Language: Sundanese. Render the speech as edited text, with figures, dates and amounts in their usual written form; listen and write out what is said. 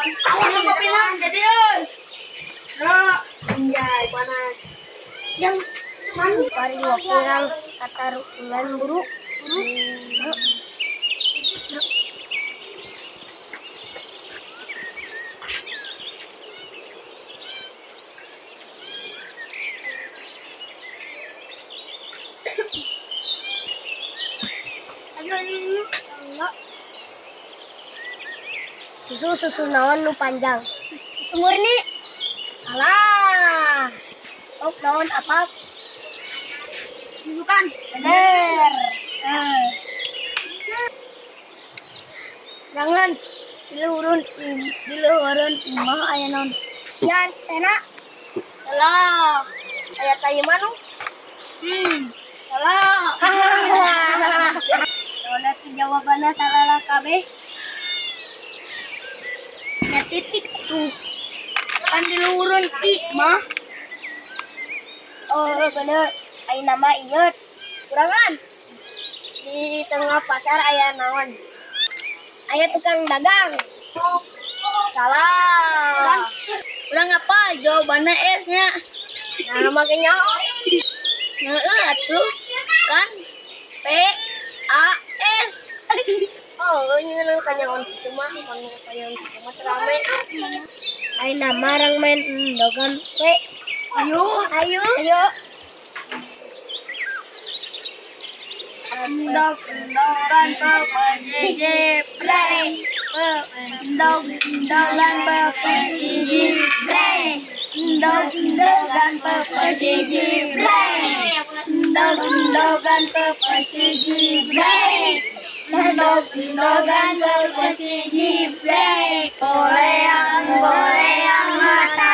Awan lu kopinan jadi euy. Bro, anjay panas. Yang mana? Paling pirang katarulan buru. Buru. Ayo ini enggak. Susu susu naon nu panjang? Susu murni. Salah. Oh, naon apa? Bukan. Bener. Eh. Jangan di luhureun imah aya naon? Yan, enak. Salah. Aya kayu manu. Salah. Soalnya jawabannya salah kabeh. Ya titik tuh. Kan di luhureun imah. Oh, bener. Ayo nama inget. Kurangan. Di tengah pasar aya naon? Aya tukang dagang. Salah. Urang apa? Jawabannya S nya. Nah, makanya Heeh atuh. Kan P A S. Oh, ini kan kanyaon kitu mah, kanyaon kitu mah rame. Ayo nama orang main endogan we. Ayo. Ayo. Ayo. Endog endogan pepesiji bre. Endog endogan pepesiji bre. Endog endogan pepesiji bre. Endog endogan pepesiji bre. Endog endogan pepesiji bre. Goleang goleang mata.